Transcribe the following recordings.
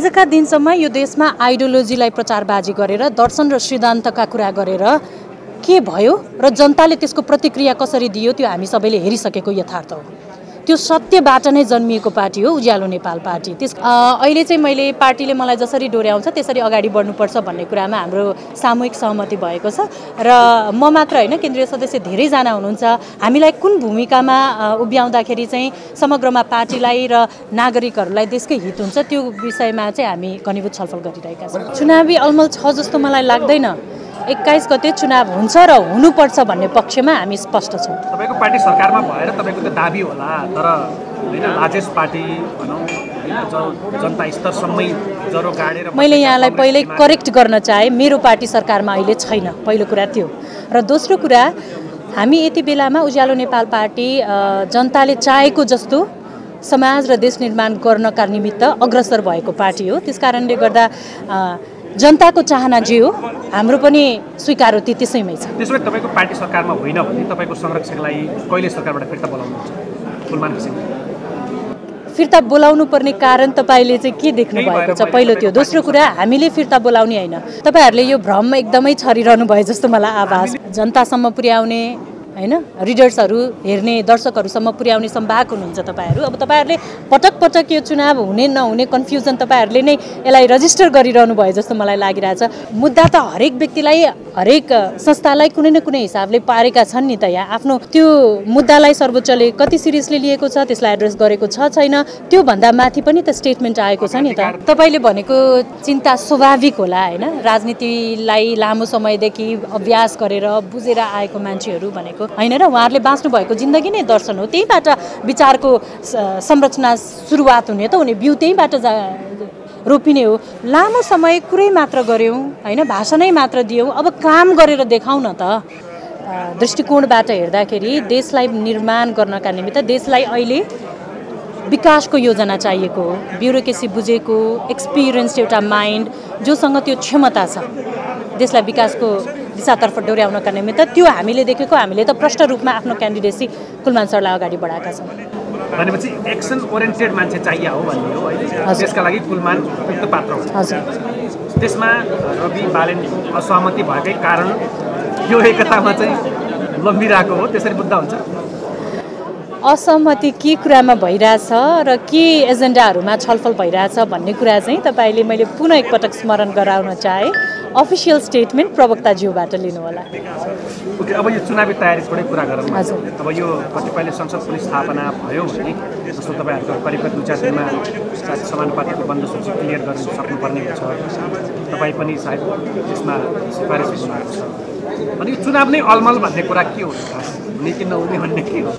आजका दिनसम्म यो देशमा आइडियोलोजीलाई प्रचारबाजी गरेर दर्शन र सिद्धान्तका कुरा गरेर के भयो र जनताले त्यसको प्रतिक्रिया कसरी दियो त्यो हामी सबैले हेरिसकेको यथार्थ हो। त्यो सत्यबाट नै जन्मिएको पार्टी हो उज्यालो नेपाल पार्टी। अहिले चाहिँ मैले पार्टीले मलाई जसरी डोर्याउँछ त्यसरी अगाडि बढ्नुपर्छ भन्ने कुरामा हाम्रो सामूहिक सहमति भएको छ र म मात्र होइन, केन्द्रीय सदस्य धेरैजना हुनुहुन्छ। हामीलाई कुन भूमिकामा उभ्याउँदाखेरि चाहिँ समग्रमा पार्टीलाई र नागरिकहरूलाई देशकै हित हुन्छ त्यो विषयमा चाहिँ हामी घनीभूत छलफल गरिरहेका छौँ। चुनावी अलमल छ जस्तो मलाई लाग्दैन। 21 गते चुनाव हुन्छ र हुनुपर्छ भन्ने पक्षमा हामी स्पष्ट छौँ। तपाईको पार्टी सरकारमा भएर तपाईको त दाबी होला, तर हैन लार्जेस्ट पार्टी भनौं जनता स्तरसम्मै जरो गाडेर मैले यहाँलाई पहिल्यै करेक्ट गर्न चाहे, मेरो पार्टी सरकारमा अहिले छैन। पहिलो कुरा त्यो र दोस्रो कुरा, हामी यति बेलामा उज्यालो नेपाल पार्टी जनताले चाहेको जस्तो समाज र देश निर्माण गर्नका निमित्त अग्रसर भएको पार्टी हो। त्यसकारणले गर्दा जनताको चाहना जे हो हाम्रो पनि स्वीकारोक्ति त्यसैमै छ। त्यसोभए तपाईको पार्टी सरकारमा होइन भने तपाईको संरक्षकलाई कहिले सरकारबाट फिर्ता बोलाउनुहुन्छ? फुलमान किसिमले फिर्ता बोलाउनु पर्ने कारण तपाईले चाहिँ के देख्नु भएको छ? पहिलो त्यो। दोस्रो कुरा, हामीले फिर्ता बोलाउने होइन। तपाईहरुले यो भ्रम एकदमै छरिरहनु भयो जस्तो मलाई आभास। जनतासम्म पुर्याउने हैन, रिडर्सहरू हेर्ने दर्शकहरूसम्म पुर्याउने सम्भाग हुनुहुन्छ तपाईहरु। अब तपाईहरुले पटक पटक यो चुनाव हुने नहुने कन्फ्युजन तपाईहरुले नै यसलाई रजिस्टर गरिरहनु भयो जस्तो मलाई लागिरहेछ। मुद्दा त हरेक व्यक्तिलाई हरेक संस्थालाई कुनै न कुनै हिसाबले पारेका छन् नि त। यहाँ आफ्नो त्यो मुद्दालाई सर्वोच्चले कति सिरियसली लिएको छ, त्यसलाई एड्रेस गरेको छ छैन, त्यो भन्दा माथि पनि त स्टेटमेन्ट आएको छ नि त। तपाईले भनेको चिन्ता स्वाभाविक होला हैन। राजनीतिलाई लामो समयदेखि अभ्यास गरेर बुझेर आएको मान्छेहरू भनेको हैन र उहाँहरूले बाँच्नु भएको जिन्दगी नै दर्शन हो। त्यहीबाट विचारको संरचना सुरुवात हुने त हुने बिउ त्यहीबाट रोपिने हो। लामो समय कुरै मात्र गर्यौं हैन, भाषणै मात्र दियौं, अब काम गरेर देखाउन त। दृष्टिकोणबाट हेर्दाखेरि देशलाई निर्माण गर्नका निमित्त देशलाई अहिले विकासको योजना चाहिएको हो। ब्युरोक्रेसी बुझेको एक्सपिरियन्स एउटा माइन्ड जोसँग त्यो क्षमता छ देशलाई विकासको दिशातर्फ डोर्याउनका निमित्त, त्यो हामीले देखेको। हामीले त प्रष्ट रूपमा आफ्नो क्यान्डिडेसी कुलमान सरलाई अगाडि बढाएका छौँ। भनेपछि एक्सन ओरिएन्टेड मान्छे चाहिए हो भन्ने हो है। त्यसका लागि कुलमान उपयुक्त पात्र हो। हजुर। त्यसमा रवि बालेनको असहमति भएकै कारण यो एकतामा चाहिँ लम्बिरहेको हो, त्यसरी बुझ्दा हुन्छ? असहमति के कुरामा भइरहेछ र के एजेन्डाहरूमा छलफल भइरहेछ भन्ने कुरा चाहिँ तपाईले मैले पुनः एकपटक स्मरण गराउन चाहे। अफिसियल स्टेटमेन्ट प्रवक्ताज्यूबाट लिनु होला। ओके, अब यो चुनावी तयारीबाटै कुरा गरौँ। हजुर। अब यो कतिपयले संसद पुलिस स्थापना भयो भने जस्तो तपाईहरुको करिब 2-4 दिनमा समानुपातिको बन्द सूची क्लियर गर्न सक्नुपर्ने हुन्छ। तपाई पनि सायद त्यसमा सिफारिस गर्नुहुन्छ। अनि यो चुनाव नै अलमल भन्ने कुरा के हो? हुने कि नहुने भन्ने के हो?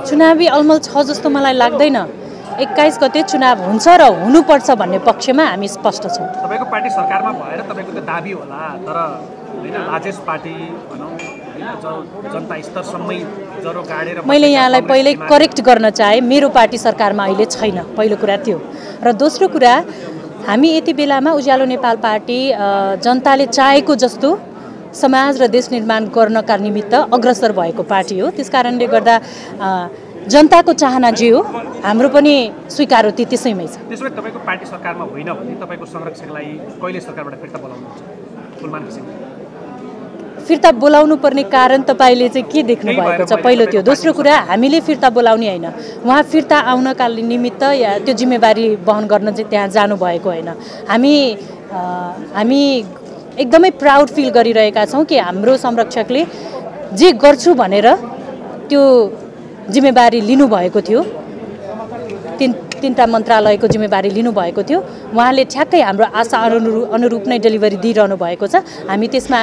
चुनावी अलमल छ जस्तो मलाई लाग्दैन। 21 गते चुनाव हुन्छ र हुनुपर्छ भन्ने पक्षमा हामी स्पष्ट छौँ। तपाईको पार्टी सरकारमा भएर तपाईको त दाबी होला, तर हैन लार्जेस्ट पार्टी भनौं जनता स्तरसम्मै जरो गाडेर मैले यहाँलाई पहिल्यै करेक्ट गर्न चाहे, मेरो पार्टी सरकारमा अहिले छैन। पहिलो कुरा त्यो र दोस्रो कुरा, हामी यति बेलामा उज्यालो नेपाल पार्टी जनताले चाहेको जस्तो समाज र देश निर्माण गर्नका निमित्त अग्रसर भएको पार्टी हो। त्यसकारणले गर्दा जनताको चाहना जे हो हाम्रो पनि स्वीकारोक्ति त्यसैमै छ। त्यसोभए तपाईको पार्टी सरकारमा होइन भने तपाईको संरक्षकलाई कहिले सरकारबाट फिर्ता बोलाउनुहुन्छ? फुलमान किसिमले फिर्ता बोलाउनु पर्ने कारण तपाईले चाहिँ के देख्नु भएको छ? पहिलो त्यो। दोस्रो कुरा, हामीले फिर्ता बोलाउने होइन। उहाँ फिर्ता आउनका निमित्त या त्यो जिम्मेवारी वहन गर्न चाहिँ त्यहाँ जानु भएको होइन। हामी एकदमै प्राउड फिल गरिरहेका छौँ कि हाम्रो संरक्षकले जे गर्छु भनेर त्यो जिम्मेवारी लिनुभएको थियो। तीनटा मन्त्रालयको जिम्मेवारी लिनुभएको थियो। उहाँले ठ्याक्कै हाम्रो आशा अनुरूप नै डेलिभरी दिइरहनु भएको छ। हामी त्यसमा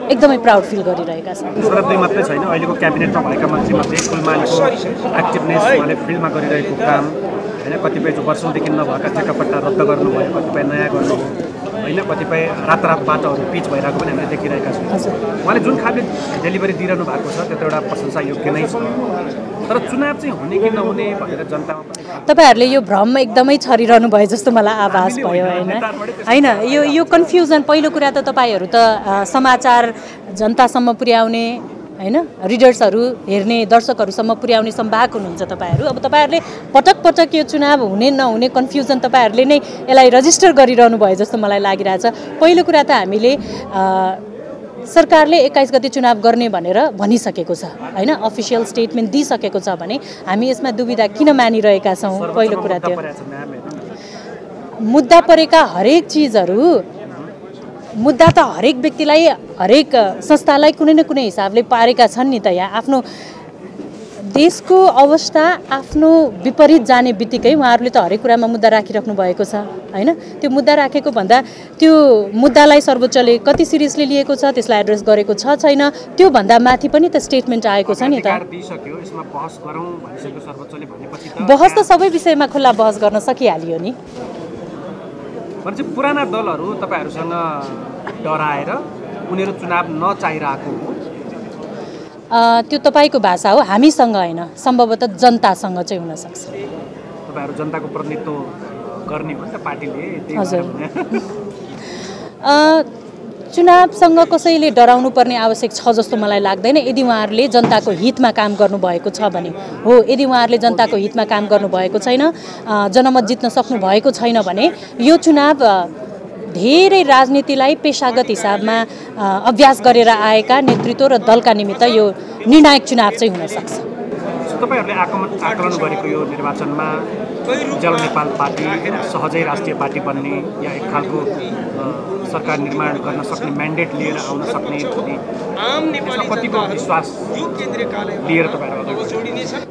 एकदमै प्राउड फिल गरिरहेका छौँ। दुई मात्रै छैन, अहिलेको क्याबिनेटमा भएका मन्त्रीमध्ये कुलमानको एक्टिभनेस, उहाँले फिल्डमा गरिरहेको काम हैन, कतिपय जो वर्षौँदेखि नभएका ठेक्कापट्टा रद्द गर्नुभयो, कतिपय नयाँ गर्नुभयो हैन, कतिपय रातारात बाटोहरू पिच भइरहेको पनि हामीले देखिरहेका छौँ। उहाँले जुन खालको डेलिभरी दिइरहनु भएको छ त्यो त एउटा प्रशंसा योग्य नै छ। तर चुनाव चाहिँ हुने कि नहुने भनेर जनतामा पनि तपाईहरुले यो भ्रम एकदमै छरिरहनु भयो जस्तो मलाई आभास भयो हैन। यो कन्फ्युजन। पहिलो कुरा त तपाईहरु त समाचार जनतासम्म पुर्याउने हैन रिडर्सहरू हेर्ने दर्शकहरूसम्म पुर्याउने सम्भाग हुनुहुन्छ तपाईहरू। अब तपाईहरूले पटक पटक यो चुनाव हुने नहुने कन्फ्युजन तपाईहरूले नै यसलाई रजिस्टर गरिरहनु भयो जस्तो मलाई लागिरहेछ। पहिलो कुरा त हामीले सरकारले 21 गते चुनाव गर्ने भनेर भनिसकेको छ हैन, अफिसियल स्टेटमेन्ट दिइसकेको छ भने हामी यसमा दुविधा किन मानिरहेका छौँ? पहिलो कुरा त्यो मुद्दा परेका हरेक चिजहरू, मुद्दा त हरेक व्यक्तिलाई हरेक संस्थालाई कुनै न कुनै हिसाबले पारेका छन् नि त। यहाँ आफ्नो देशको अवस्था आफ्नो विपरीत जाने बित्तिकै उहाँहरूले त हरेक कुरामा मुद्दा राखिराख्नु भएको छ हैन। त्यो मुद्दा राखेको भन्दा त्यो मुद्दालाई सर्वोच्चले कति सिरियसली लिएको छ, त्यसलाई एड्रेस गरेको छ छैन, त्यो भन्दा माथि पनि त स्टेटमेन्ट आएको छ नि त। बहस त सबै विषयमा खुल्ला बहस गर्न सकिहालियो नि। पुराना दलहरू तपाईहरूसँग डराएर उनीहरू चुनाव नचाहिरहेको हो? त्यो तपाईँको भाषा हो, हामीसँग होइन, सम्भवतः जनतासँग चाहिँ हुनसक्छ। तपाईँहरू जनताको प्रतिनिधित्व गर्ने हो नि त पार्टीले। हजुर, चुनावसँग कसैले डराउनु पर्ने आवश्यक छ जस्तो मलाई लाग्दैन। यदि उहाँहरूले जनताको हितमा काम गर्नुभएको छ भने हो, यदि उहाँहरूले जनताको हितमा काम गर्नुभएको छैन, जनमत जित्न सक्नु भएको छैन भने यो चुनाव धेरै राजनीतिलाई पेशागत हिसाबमा अभ्यास गरेर आएका नेतृत्व र दलका निमित्त यो निर्णायक चुनाव चाहिँ हुनसक्छ। तपाईहरूले आकलन गरेको यो निर्वाचनमा उज्यालो नेपाल पार्टी सहजै राष्ट्रिय पार्टी बन्ने या एक खालको सरकार निर्माण गर्न सक्ने म्यान्डेट लिएर आउन सक्ने कतिको विश्वास लिएर तपाईहरू?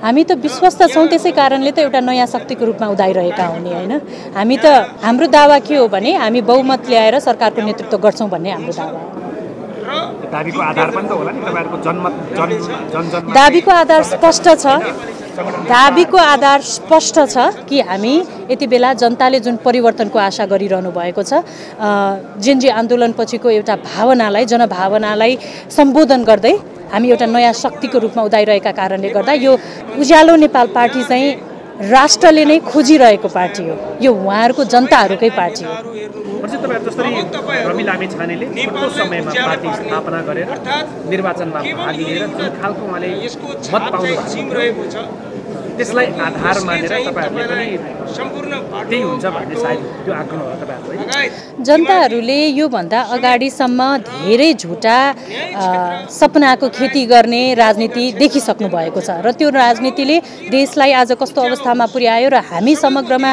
हामी त विश्वस्त छौँ, त्यसै कारणले त एउटा नयाँ शक्तिको रूपमा उदाइरहेका हुने होइन। हामी त हाम्रो दावा के हो भने हामी बहुमत ल्याएर सरकारको नेतृत्व गर्छौँ भन्ने हाम्रो दावा हो। दाबीको आधार पनि त होला नि तपाईहरुको जनमत दाबीको आधार स्पष्ट छ। दाबीको आधार स्पष्ट छ कि हामी यति बेला जनताले जुन परिवर्तनको आशा गरिरहनु भएको छ, जेनजी आन्दोलनपछिको एउटा भावनालाई, जनभावनालाई सम्बोधन गर्दै हामी एउटा नयाँ शक्तिको रूपमा उदाइरहेका कारणले गर्दा यो उज्यालो नेपाल पार्टी चाहिँ राष्ट्रले नै खोजिरहेको पार्टी हो, यो उहाँहरूको जनताहरूकै पार्टी हो। जसरी रवि लामिछानेले छोटो समयमा पार्टी स्थापना गरेर निर्वाचनमा भाग लिएर जुन खालको उहाँले मत पाउनु भएको छ त्यसलाई आधार मानेर तपाईहरुले पनि त्यही हुन्छ भन्ने सायद त्यो आकलन हो तपाईहरुको। जनताहरूले योभन्दा अगाडिसम्म धेरै झुटा सपनाको खेती गर्ने राजनीति देखिसक्नु भएको छ र त्यो राजनीतिले देशलाई आज कस्तो अवस्थामा पुर्यायो र हामी समग्रमा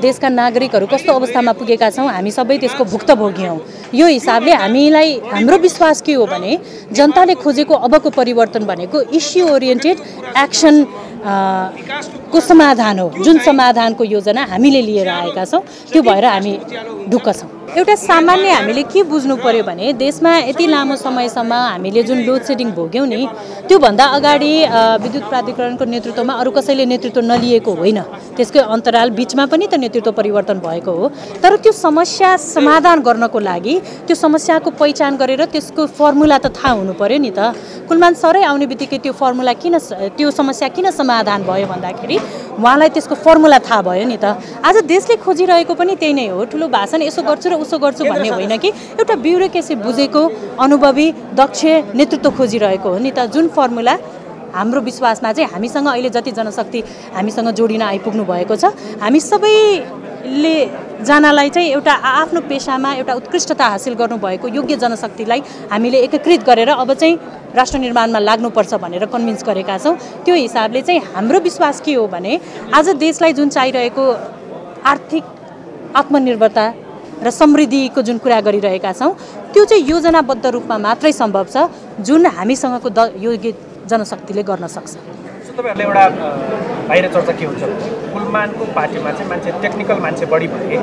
देशका नागरिकहरू कस्तो अवस्थामा पुगेका छौँ, हामी सबै त्यसको भुक्तभोगी हौँ। यो हिसाबले हामीलाई हाम्रो विश्वास के हो भने जनताले खोजेको अबको परिवर्तन भनेको इस्यु ओरिएन्टेड एक्सन को समाधान हो। जुन समाधानको योजना हामीले लिएर आएका छौँ त्यो भएर हामी ढुक्क छौँ। एउटा सामान्य हामीले के बुझ्नु पर्यो भने देशमा यति लामो समयसम्म हामीले जुन लोड सेडिङ भोग्यौँ नि, त्योभन्दा अगाडि विद्युत प्राधिकरणको नेतृत्वमा अरू कसैले नेतृत्व नलिएको होइन, त्यसकै अन्तराल बिचमा पनि त नेतृत्व परिवर्तन भएको हो। तर त्यो समस्या समाधान गर्नको लागि त्यो समस्याको पहिचान गरेर त्यसको फर्मुला त थाहा हुनु पर्यो नि त। कुलमान सरै आउने बित्तिकै त्यो फर्मुला किन, त्यो समस्या किन समाधान भयो भन्दाखेरि उहाँलाई त्यसको फर्मुला थाहा भयो नि त। आज देशले खोजिरहेको पनि त्यही नै हो। ठुलो भाषण यसो गर्छु र उसो गर्छु भन्ने होइन कि एउटा ब्युरोक्रेसी बुझेको अनुभवी दक्ष नेतृत्व खोजिरहेको हो नि त। जुन फर्मुला हाम्रो विश्वासमा चाहिँ हामीसँग अहिले जति जनशक्ति हामीसँग जोडिन आइपुग्नु भएको छ, हामी सबैले जनालाई चाहिँ एउटा आफ्नो पेसामा एउटा उत्कृष्टता हासिल गर्नुभएको योग्य जनशक्तिलाई हामीले एकीकृत गरेर अब चाहिँ राष्ट्र निर्माणमा लाग्नुपर्छ भनेर कन्भिन्स गरेका छौँ। त्यो हिसाबले चाहिँ हाम्रो विश्वास के हो भने आज देशलाई जुन चाहिरहेको आर्थिक आत्मनिर्भरता र समृद्धिको जुन कुरा गरिरहेका छौँ त्यो चाहिँ योजनाबद्ध रूपमा मात्रै सम्भव छ, जुन हामीसँगको योग्य जनशक्तिले गर्न सक्छ। तपाईहरुले एउटा बाहिर चर्चा के हुन्छ कुलमानको पार्टीमा चाहिँ मान्छे टेक्निकल मान्छे बढी भए,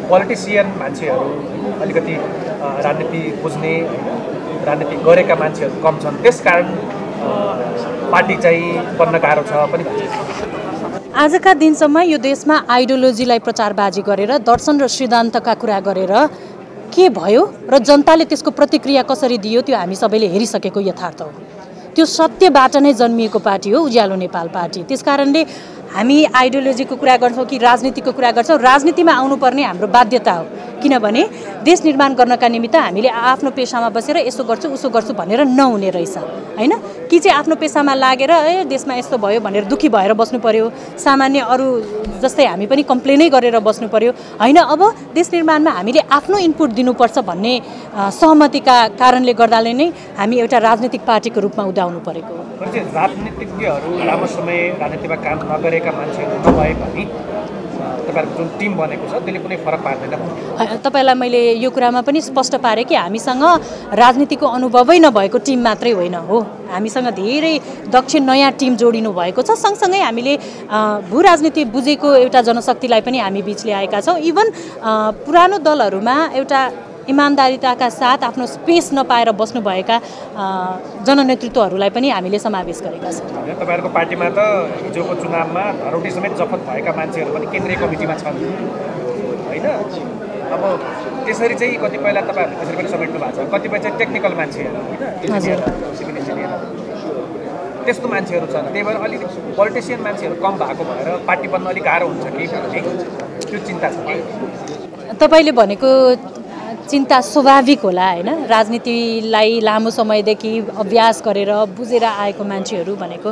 पोलिटिसियन मान्छेहरू अलिकति राजनीति बुझ्ने राजनीति गरेका मान्छेहरू कम छन्, त्यसकारण पार्टी चाहिँ बन्न गाह्रो छ पनि भन्छ। आजका दिनसम्म यो देशमा आइडियोलोजीलाई प्रचारबाजी गरेर दर्शन र सिद्धान्तका कुरा गरेर के भयो र जनताले त्यसको प्रतिक्रिया कसरी दियो त्यो हामी सबैले हेरिसकेको यथार्थ हो। त्यो सत्यबाट नै जन्मिएको पार्टी हो उज्यालो नेपाल पार्टी। त्यसकारणले हामी आइडियोलोजीको कुरा गर्छौँ कि राजनीतिको कुरा गर्छौँ, राजनीतिमा आउनुपर्ने हाम्रो बाध्यता हो किनभने देश निर्माण गर्नका निमित्त हामीले आफ्नो पेसामा बसेर यसो गर्छु उसो गर्छु भनेर नहुने रहेछ हैन कि चाहिँ आफ्नो पेसामा लागेर देशमा यस्तो भयो भनेर दुखी भएर बस्नु पर्यो सामान्य अरू जस्तै हामी पनि कम्प्लेनै गरेर बस्नु पर्यो हैन अब देश निर्माणमा हामीले आफ्नो इनपुट दिनुपर्छ भन्ने सहमतिका कारणले गर्दाले नै हामी एउटा राजनीतिक पार्टीको रूपमा उदाउनु परेको हो राजनीतिज्ञहरू लामो समय राजनीतिमा काम नगरेका मान्छेहरू नभए पनि तपाईहरुको जुन टिम बनेको छ त्यसले कुनै फरक पार्दैन तपाईलाई मैले यो कुरामा पनि स्पष्ट पारे कि हामीसँग राजनीतिको अनुभवै नभएको टिम मात्रै होइन हो हामीसँग धेरै दक्ष नयाँ टिम जोडिनु भएको छ सँगसँगै हामीले भू राजनीति बुझेको एउटा जनशक्तिलाई पनि हामी बीच ल्याएका छौं इभन पुरानो दलहरुमा एउटा इमानदारीताका साथ आफ्नो स्पेस नपाएर बस्नुभएका जननेतृत्वहरूलाई पनि हामीले समावेश गरेका छौं तपाईहरुको पार्टीमा त हिजोको चुनावमा धरोटी समेत जफत भएका मान्छेहरू पनि केन्द्रीय कमिटीमा छन् हैन अब त्यसरी चाहिँ कतिपयलाई तपाईहरुले त्यसरी पनि समेट्नु भएको छ कतिपय चाहिँ टेक्निकल मान्छेहरू हैन सिभिल इन्जिनियर त्यस्तो मान्छेहरू छन् त्यही भएर अलि पोलिटिशियन मान्छेहरू कम भएको भएर पार्टी बन्न अलि गाह्रो हुन्छ कि भन्ने त्यो चिन्ता छ कि तपाईले भनेको चिन्ता स्वाभाविक होला हैन राजनीतिलाई लामो समयदेखि अभ्यास गरेर बुझेर आएको मान्छेहरू भनेको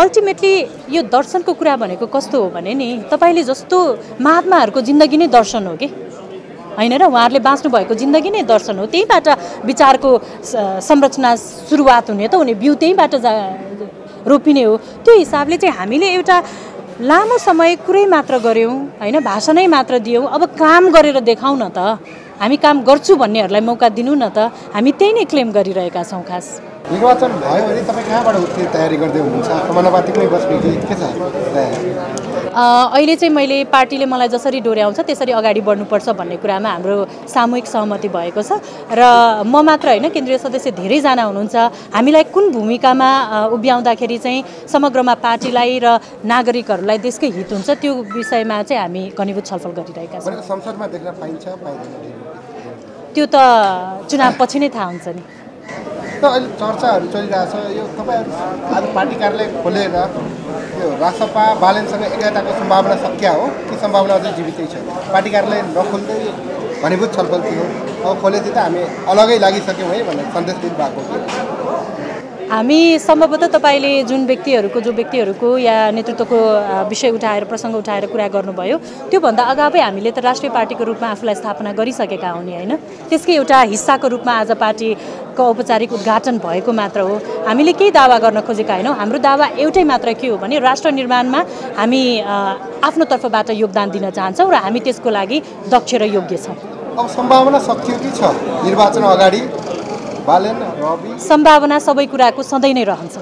अल्टिमेटली यो दर्शनको कुरा भनेको कस्तो हो भने नि तपाईले जस्तो महात्माहरूको जिन्दगी नै दर्शन हो कि हैन र उहाँहरूले बाँच्नु भएको जिन्दगी नै दर्शन हो त्यहीबाट विचारको संरचना सुरुवात हुने त हुने बिउ त्यहीबाट रोपिने हो त्यो हिसाबले चाहिँ हामीले एउटा लामो समय कुरै मात्र गर्यौं हैन भाषणै मात्र दियौं अब काम गरेर देखाउँ न त हामी काम गर्छु भन्नेहरूलाई मौका दिनु न त हामी त्यही नै क्लेम गरिरहेका छौं खास निर्वाचन भयो भने तपाईँ कहाँबाट उत्तिर तयारी गर्दै हुनुहुन्छ समानुपातिकमै बस्ने कि के छ अहिले चाहिँ मैले पार्टीले मलाई जसरी डोर्याउँछ त्यसरी अगाडि बढ्नुपर्छ भन्ने कुरामा हाम्रो सामूहिक सहमति भएको छ र म मात्र हैन केन्द्रीय सदस्य धेरैजना हुनुहुन्छ हामीलाई कुन भूमिकामा उभ्याउँदाखेरि चाहिँ समग्रमा पार्टीलाई र नागरिकहरूलाई देशकै हित हुन्छ त्यो विषयमा चाहिँ हामी घनीभूत छलफल गरिरहेका छौं संसदमा देख्न पाइन्छ पाइदैन त्यो त चुनाव पछि नै थाहा हुन्छ नि त अहिले चर्चाहरू चलिरहेछ यो तपाईहरु आज पार्टी कार्यालय खोलेर यो रासपा बालेनसँग एकताको सम्भावना सकिया हो कि सम्भावना अझै जीवितै छ पार्टी कार्यालय नखोल्दै घनीभूत छलफल थियो अब खोलेदेखि त हामी अलगै लागिसक्यौँ है भन्ने सन्देश दिनु भएको हामी सम्भवतः तपाईले जुन व्यक्तिहरूको या नेतृत्वको विषय उठाएर प्रसङ्ग उठाएर कुरा गर्नुभयो त्योभन्दा अगावै हामीले त राष्ट्रिय पार्टीको रूपमा आफूलाई स्थापना गरिसकेका हौं नि हैन त्यसकै एउटा हिस्साको रूपमा आज पार्टीको औपचारिक उद्घाटन भएको मात्र हो हामीले केही दावा गर्न खोजेका हैनौं हाम्रो दावा एउटै मात्र के हो भने राष्ट्र निर्माणमा हामी आफ्नो तर्फबाट योगदान दिन चाहन्छौं र हामी त्यसको लागि दक्ष र योग्य छौं अब सम्भावना सकियो कि छ निर्वाचन अगाडि बालेन रवि सम्भावना सबै कुराको सधैँ नै रहन्छ